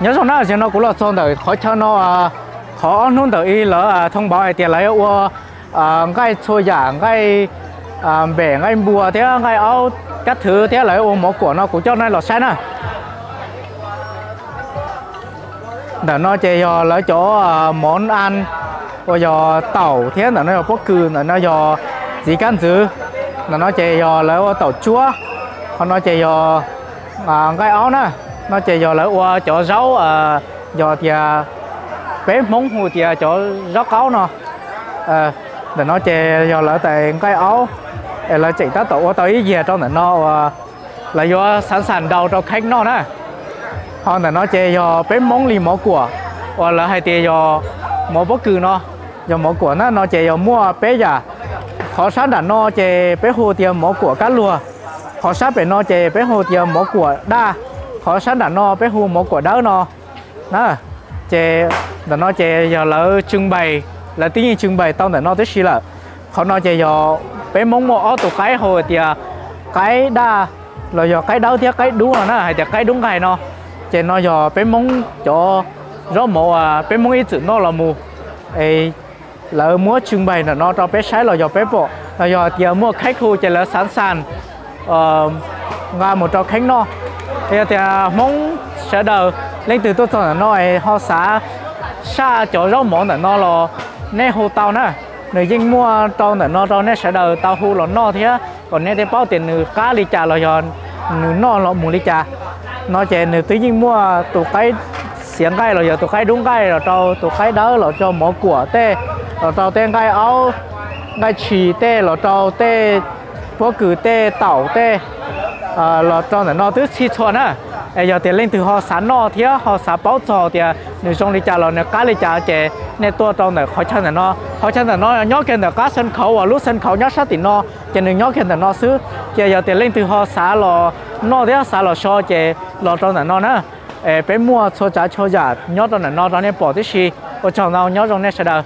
Nyob zoo na, zaum no kuv los txog ntawm qhov chaw no, qhov ob hnub ntawm ib lawv thoob npauv hais tias lawv yuav ua nqaij txhua yam, nqaij npem, nqaij npua thiab nqaij aub kab thwv thiab lawv ua mov kuam no kuv coj nej los saib na. Ntawm no ces yog lawv cov mov an uas yog taum thiab ntawm no yog pob kws, ntawm no yog txiv kab ntxwv, ntawm no ces yog lawv ua taum tsuab, qhov no ces yog nqaij aub na, no ces yog lawv ua cov zaub, yog tias peb Hmoob hu tias cov zaub qaub no. Ntawm no ces yog lawv tais nqaij aub, es lawv tseem tab tom ua tau ib yias rau ntawm no uas lawv yuav xav xas nraus rau kheeb noj na. Ho ntawm no ces yog peb Hmoob li mov kuam uas lawv hais tias yog mov pob kws no, yog mov kuam na, no ces yog muaj peb yam. Qhov sab nram no ces peb hu tias mov kuam kab luag, qhov sab pem no ces peb hu tias mov kuam daj, qhov sab nram no peb hu mov kuam dawb no na. Ces ntawm no ces yog lawv tswj npais, lawv twb yeej tswj npais tau ntawm no tib si lawm. Qhov no ces yog peb Hmoob muaj ob tug qaib hu tias qaib daj los yog qaib dawb thiab qaib dub no na, hais tias qaib dub nqaij no. Ces no yog peb Hmoob cov zaub mov uas peb Hmoob ib txwm noj los mus, es lawv muab tswj npais ntawm no rau peb saib los yog peb pom, los yog tias muaj kheeb hu ces lawv xav xas nqa mus rau kheeb noj. Yog tias Hmoob sawv daws leej twg tuaj txog ntawm no es ho xav saj cov zaub mov ntawm no los nej hu tau na, nws yeej muaj rau ntawm no rau nej sawv daws tau hu los noj thiab kom nej thiaj paub tias nws qab li cas los yog nws noj los mus li cas. No ces nws twb yeej muaj tus qaib xiav nqaij los yog tus qaib dub nqaij los rau tus qaib dawb los rau mov kuam tej, los rau tej nqaij aub, nqaij tshis tej, los rau tej pob kws tej, taum tej, los rau ntawm no twb txhij txhua na. Es yog tias leej twg ho xav noj thiab ho xav paub txog tias nws zoo li cas los nws qab li cas ces nej tuaj rau ntawm qhov chaw ntawm no. Qhov chaw ntawm no nyob kiag ntawm qab xeev khauv uas lub xeev khauv nyob sab tim no, ces nws nyob kiag ntawm no xwb. Ces yog tias leej twg ho xav los noj thiab xav los so ces los rau ntawm no na. Es peb muaj txhua tsav txhua yam nyob rau ntawm no rau nej pom tib si. Ua tsaug ntau, nyob zoo nej sawv daws.